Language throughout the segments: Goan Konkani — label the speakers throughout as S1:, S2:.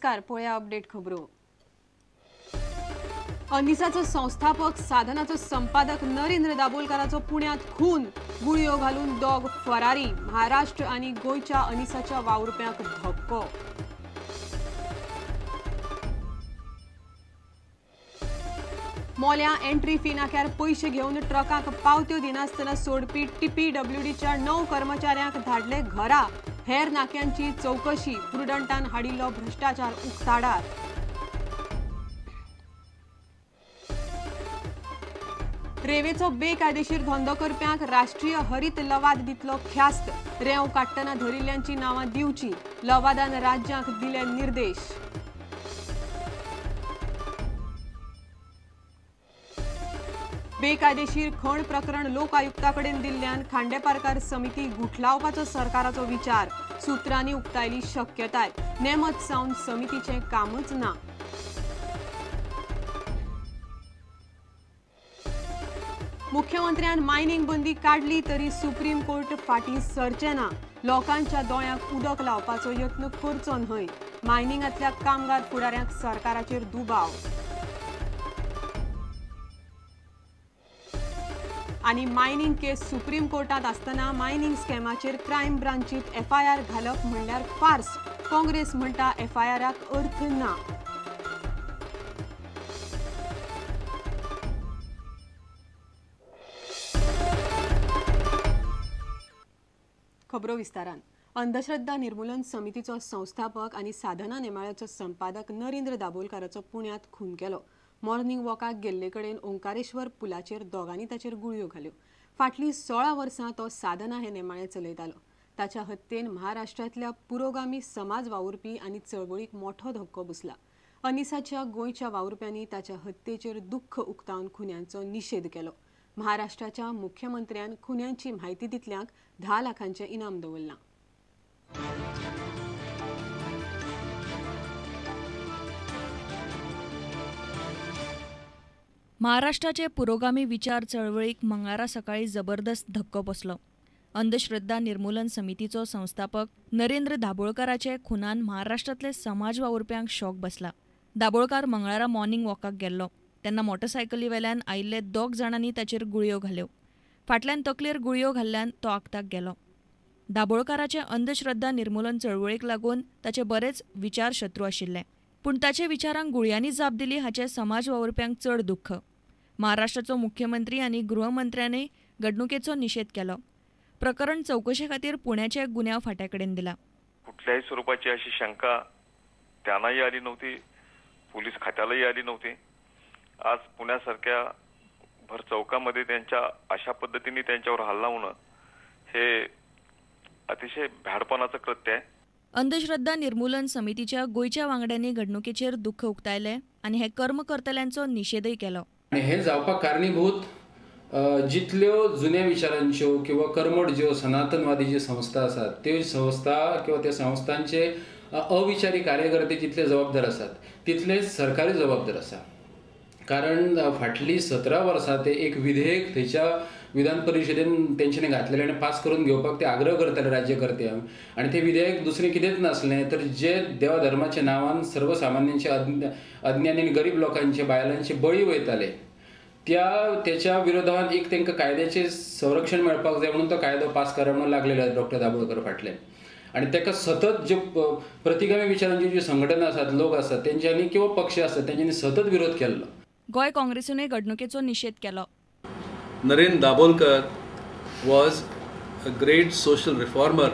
S1: नमस्कार, पळया अपडेट खबरो. अनिसाचो संस्थापक साधनाचो संपादक नरेंद्र दाभोलकराचो पुण्यात खून, गुळयो घालून दोग फरारी. महाराष्ट्र आनी गोंयच्या अनिसाच्या वावुरप्यांक धक्को. मोल्या एंट्री फी नाक्यार पयशे घेवन ट्रकाक पावत्यो दिनासतना सोडपी टीपीडब्ल्यूडीच्या 9 कर्मचाऱ्यांक धाडले घरा. हेर नाक्यांची चौकशी, प्रुडंटान हाडिल्लो भ्रष्टाचार उक्ताडार. रेवेचो बेकायदेशीर धंदो करप्यांक राष्ट्रीय हरित लवाद दितलो ख्यास्त. रेंव काडटना धरिल्ल्यांची नांवां दिवची, लवादान राज्यांक दिले निर्देश. बेकायदेशीर खण प्रकरण लोक आयुक्ता कडेन दिल्ल्यान खांडेपारकार समिती गुठलावपाचो सरकाराचो विचार, सूत्रांनी उक्तायली शक्यताय. नेमत सावन समितीचें कामच ना. मुख्यमंत्र्यान मायनिंग बंदी काडली तरी सुप्रीम कोर्ट फाटीं सरचें ना. लोकांच्या दोळ्यांक उदक लावपाचो यत्न करचो न्हय. मायनिंगांतल्या कामगार फुडाऱ्यांक सरकाराचेर दुबाव. आनी मायनिंग केस सुप्रीम कोर्टांत आसतना मायनिंग स्कॅमाचेर क्रायम ब्रांचीत एफआयआर घालप म्हणल्यार फार्स. काँग्रेस म्हणटा एफआयआराक अर्थ ना. खबरो विस्तारान. अंधश्रद्धा निर्मूलन समितीचो संस्थापक आनी साधना नेमाळ्याचो संपादक नरेंद्र दाभोलकराचो पुण्यांत खून केलो. मॉर्निंग वॉकाक गेल्ले कडेन ओंकारेश्वर पुलाचेर दोगांनी ताचेर गुळयो घाल्यो. फाटलीं 16 वर्सां तो साधना हे नेमाळें चलयतालो. ताच्या हत्येन महाराष्ट्रांतल्या पुरोगामी समाज वावुरपी आनी चळवळीक मोठो धक्को बसला. अनिसाच्या गोंयच्या वावुरप्यांनी ताच्या हत्येचेर दुख्ख उक्तावन खुन्यांचो निशेध केलो. महाराष्ट्राच्या मुख्यमंत्र्यान खुन्यांची म्हायती दितल्यांक 10 लाखांचें इनाम दवरलां.
S2: महाराष्ट्राचे पुरोगामी विचार चळवळीक मंगळारा सकाळी जबरदस्त धक्को बसलो. अंधश्रद्धा निर्मूलन समितीचो संस्थापक नरेंद्र दाभोळकराचे खुनान महाराष्ट्रांतले समाज वावुरप्यांक शॉक बसला. दाभोळकार मंगळारा मॉर्निंग वॉकाक गेल्लो तेन्ना मोटरसायकली वेल्यान आयिल्ले 2 जाणांनी ताचेर गुळयो घाल्यो. फाटल्यान तकलेर गुळयो घाल्ल्यान तो आक्ताक गेलो. दाभोळकाराचे अंधश्रद्धा निर्मूलन चळवळीक लागून ताचे बरेच विचार शत्रू आशिल्ले, पूण ताचे विचारांक गुळयांनी जाप दिली हाचें समाज वावुरप्यांक चड दुख्ख. महाराष्ट्राचो मुख्यमंत्री आनी गृहमंत्र्यानय घडणुकेचो निशेध केलो. प्रकरण चौकशे खातीर पुण्याच्या गुन्यांव फाट्याकडेन दिला.
S3: कुठल्याही स्वरूपाची अशी शंका त्यांनाही आली नव्हती, पोलीस खात्यालाही आली नव्हती. आज पुण्यासारख्या भर चौकामध्ये त्यांच्या अशा पद्धतीने त्यांच्यावर हल्ला होणं हे अतिशय भ्याडपणाचं कृत्य आहे.
S2: अंधश्रद्धा निर्मूलन समितीच्या गोंयच्या वांगड्यांनी घडणुकेचेर दुख्ख उक्तायलें आनी हे कर्म करतल्यांचो निशेधय केलो.
S4: आनी हें जावपाक कारणीभूत जितल्यो जुन्या विचारांच्यो किंवा कर्मठ ज्यो सनातनवादी ज्यो संस्था आसात त्यो संस्था किंवा त्या संस्थांचे अविचारी कार्यकर्ते जितले जबाबदार आसात तितलेच सरकारी जबाबदार आसा. कारण फाटलीं 17 वर्सां ते एक विधेयक थंयच्या विधान परिशदेन तेंच्यांनी घातलेलें आनी पास करून घेवपाक ते आग्रह करताले राज्यकर्त्यांक. आनी तें विधेयक दुसरें कितेंच नासलें तर जे देवा धर्माच्या नांवान सर्वसामान्यांचे अज्ञानी आनी गरीब लोकांचे बायलांचे बळी वयताले त्या तेच्या विरोधान एक तांकां कायद्याचें संरक्षण मेळपाक जाय म्हणून तो कायदो पास करा म्हणून लागलेलो डॉक्टर दाभोळकर फाटल्यान. आनी ताका सतत ज्यो प्रतिगामी विचारांच्यो ज्यो संघटना आसात, लोक आसात तेंच्यांनी किंवा पक्ष आसात तेंच्यांनी सतत विरोध केल्लो.
S2: गोंय काँग्रेसीनूय घडणुकेचो निशेध केलो.
S5: Narendra Dabholkar was a great social reformer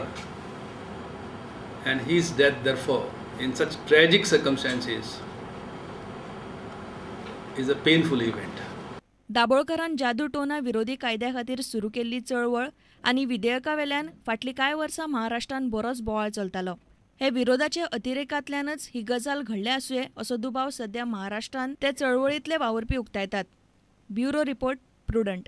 S5: and his death therefore in such tragic circumstances is a painful event.
S2: दाभोळकरान जादू टोना विरोधी कायद्या खातीर सुरू केल्ली चळवळ आनी विधेयका वेल्यान फाटलीं कांय वर्सां महाराष्ट्रान बरोच बोवाळ चलतालो. हे विरोधाचे अतिरेकांतल्यानच ही गजाल घडल्या आसुये असो दुबाव सध्या महाराष्ट्रान ते चळवळींतले वावुरपी उक्तायतात. Bureau report, Prudent.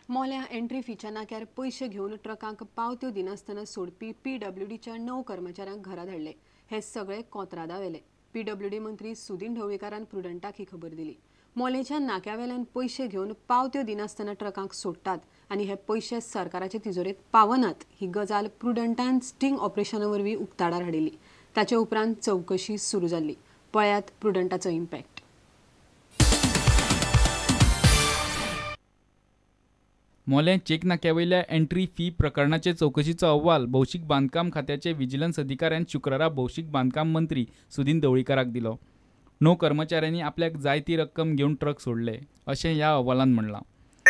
S1: मोल्या एंट्री फीच्या नाक्यार पयशे घेवन ट्रकांक पावत्यो दिनासतना सोडपी पीडब्ल्यूडीच्या 9 कर्मचाऱ्यांक घरा धाडले. हे सगळे कोंत्रादा वेले. पीडब्ल्यूडी मंत्री सुदिन ढवळीकारान प्रुडंटाक ही खबर दिली. मोलेच्या नाक्यावेल्यान पयशे घेवन पावत्यो दिनासतना ट्रकांक सोडटात आनी हे पयशे सरकाराचे तिजोरेंत पावनात ही गजाल प्रुडंटान स्टिंग ऑपरेशना वरवीं उक्ताडार हाडिल्ली. ताचे उपरांत चवकशी सुरू जाल्ली. पळयात प्रुडंटाचो इम्पॅक्ट.
S6: मोलें चेकनाक्या वयल्या एंट्री फी प्रकरणाचे चवकशीचो अहवाल भौशीक बांदकाम खात्याचे विजिलन्स अधिकाऱ्यान शुक्रारा भौशीक बांदकाम मंत्री सुदिन ढवळीकाराक दिलो. 9 कर्मचाऱ्यांनी आपल्याक जाय ती रक्कम घेवन ट्रक सोडले अशें ह्या अहवालान म्हणलां.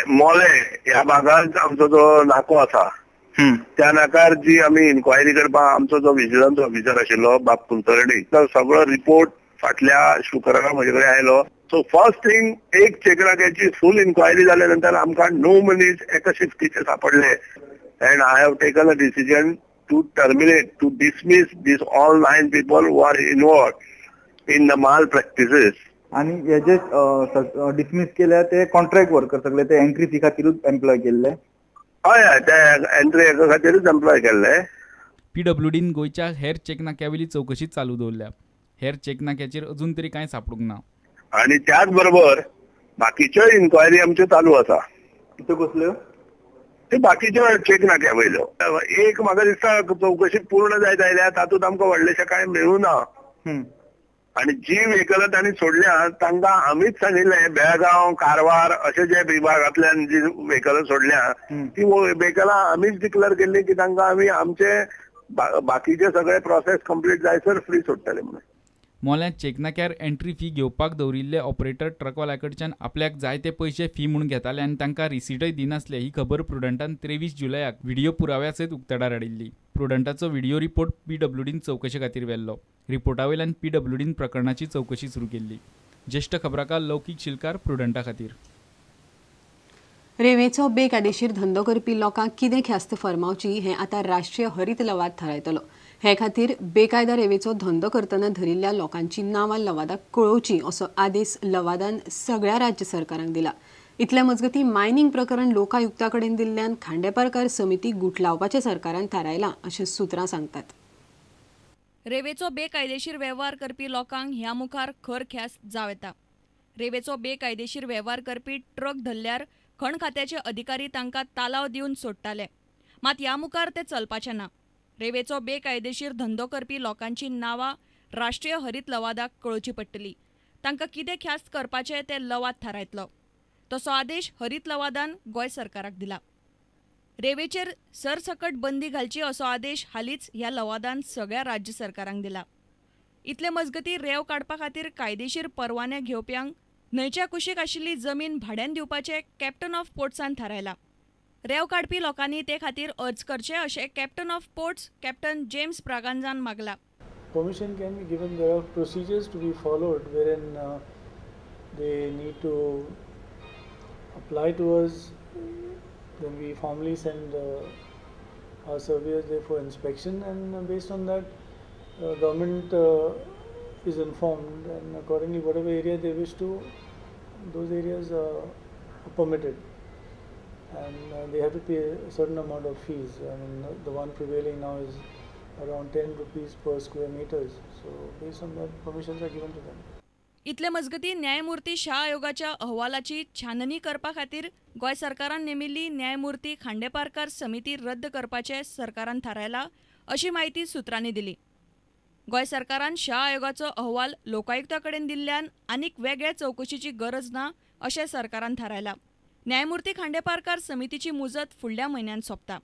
S7: मोलें ह्या भागांत आमचो जो नाको आसा त्या नाकार जी आमी इन्क्वायरी करपाक आमचो जो विजिलन्स ऑफिसर आशिल्लो बाब कुलकर्णी, तो सगळो रिपोर्ट फाटल्या शुक्रारा म्हजे कडेन आयलो. सो फर्स्ट थिंग, एक चेकनाक्याची फूल इन्क्वायरी जाल्या नंतर आमकां 9 मनीस एका शिफ्टीचे सापडले and I have taken a decision to terminate, to dismiss this all 9 people who are involved in the malpractices.
S8: आनी हे जे डिसमीस केल्या ते कॉन्ट्रॅक्ट वर्कर सगळे ते एंट्री फी खातीरूच एम्प्लॉय केल्ले.
S7: हय, ते एंट्री खातीरूच एम्प्लॉय केल्ले.
S6: पीडब्ल्यूडीन गोंयच्या हेर चेकनाक्या वयली चवकशी चालू दवरल्या. हेर चेकनाक्याचेर अजून तरी कांय सापडूंक ना.
S7: आणि त्याच बरोबर बाकीच्यो इन्क्वायरी आमच्यो चालू आसा.
S8: त्यो कसल्यो?
S7: ते बाकीच्यो चेकनाक्या वयल्यो. एक म्हाका दिसता चवकशी पूर्ण जायत आयल्या, तातूंत आमकां व्हडलेशें कांय मेळूं ना. आणि जी व्हेकलां तांणी सोडल्या तांकां आमीच सांगिल्लें बेळगांव, कारवार अशे जे विभागांतल्यान जी व्हेकलां सोडल्या ती व्हेकलां आमीच डिक्लेअर केल्ली की तांकां आमी आमचे बाकीचे सगळे प्रोसेस कंप्लीट जायसर फ्री सोडटले म्हणून.
S6: मोल्यां चेकनाक्यार एंट्री फी घेवपाक दवरिल्ले ऑपरेटर ट्रकवाल्या कडच्यान आपल्याक जाय ते पयशे फी म्हूण घेताले आनी तांकां रिसिटय दिनासले ही खबर प्रुडंटान 23 जुलयाक व्हिडिओ पुराव्या सयत उक्ताडार हाडिल्ली. प्रुडंटाचो व्हिडिओ रिपोर्ट पीडब्ल्यूडीन चवकशे खातीर व्हेल्लो. रिपोर्टा वयल्यान पीडब्ल्यूडीन प्रकरणाची चवकशी सुरू केल्ली. ज्येश्ठ खबराकार लौकीक शिलकार, प्रुडंटा खातीर.
S1: रेंवेचो बेकायदेशीर धंदो करपी लोकांक कितें ख्यास्त फर्मावची हें आतां राष्ट्रीय हरीत लवाद थारायतलो. हे खातीर बेकायदा रेंवेचो धंदो करतना धरिल्ल्या लोकांची नांवां लवादाक कळोवची असो आदेश लवादान सगळ्या राज्य सरकारांक दिला. इतल्या मजगतीं मायनिंग प्रकरण लोकायुक्ता कडेन दिल्ल्यान खांडेपारकार समिती गुटलावपाचें सरकारान थारायलां अशें सुत्रां सांगतात.
S2: रेंवेचो बेकायदेशीर वेव्हार करपी लोकांक ह्या मुखार खर ख्यास्त जावं येता. रेंवेचो बेकायदेशीर वेव्हार करपी ट्रक धरल्यार खण खात्याचे अधिकारी तांकां तालाव दिवन सोडटाले, मात ह्या मुखार ते चलपाचे ना. रेंवेचो बेकायदेशीर धंदो करपी लोकांची नांवां राष्ट्रीय हरीत लवादाक कळोवची पडटली. तांकां कितें ख्यास्त करपाचें तें लवाद थारायतलो. तसो आदेश हरीत लवादान गोंय सरकाराक दिला. रेंवेचेर सरसकट बंदी घालची असो आदेश हालींच ह्या लवादान सगळ्या राज्य सरकारांक दिला. इतले मजगतीं रेंव काडपा खातीर कायदेशीर परवाने घेवप्यांक न्हंयच्या कुशीक आशिल्ली जमीन भाड्यान दिवपाचें कॅप्टन ऑफ पोर्ट्सान थारायलां. रेंव काडपी लोकांनी ते खातीर अर्ज करचे अशें captain of ports captain James ब्रागांझान मागला.
S9: Permission can be given. There are procedures to be followed wherein they need to apply to us. Then we formally send our surveyors there for inspection, and based on that, government is informed, and accordingly, whatever area they wish to, those areas are permitted, and they have to pay a certain amount of fees. I mean, the one prevailing now is around 10 rupees per square meters. So based on that, permissions are given to them.
S2: इतले मजगतीं न्यायमूर्ती शाह आयोगाच्या अहवालाची छाननी करपा खातीर गोंय सरकारान नेमिल्ली न्यायमूर्ती खांडेपारकार समिती रद्द करपाचें सरकारान थारायलां अशी म्हायती सुत्रांनी दिली. गोंय सरकारान शाह आयोगाचो अहवाल लोकायुक्ता कडेन दिल्ल्यान आनीक वेगळे चवकशीची गरज ना अशें सरकारान थारायलां. न्यायमूर्ती खांडेपारकार समितीची मुजत फुडल्या म्हयन्यांत सोंपता.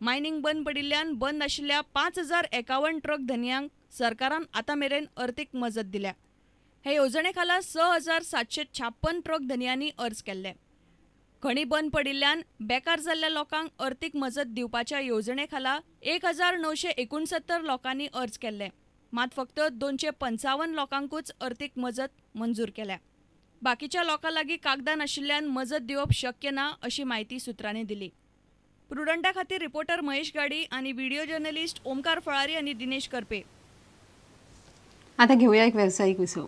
S2: मायनिंग बंद पडिल्ल्यान बंद आशिल्ल्या 5051 ट्रक धनयांक सरकारान आतां मेरेन अर्थीक मजत दिल्या. हे येवजणे खाला 6756 ट्रक धनयांनी अर्ज केल्ले. खणी बंद पडिल्ल्यान बेकार जाल्ल्या लोकांक अर्थीक मजत दिवपाच्या येवजणे खाला 1969 लोकांनी अर्ज केल्ले, मात फक्त 255 लोकांकूच अर्थीक मजत मंजूर केल्या. बाकीच्या लोकां लागीं कागदां नाशिल्ल्यान मजत दिवप शक्य ना अशी म्हायती सुत्रांनी दिली. प्रुडंटा खातीर रिपोर्टर महेश गाडी आनी व्हिडिओ जर्नलिस्ट ओमकार फळारी आनी दिनेश करपे.
S1: आता घेऊया एक व्यावसायिक विसव.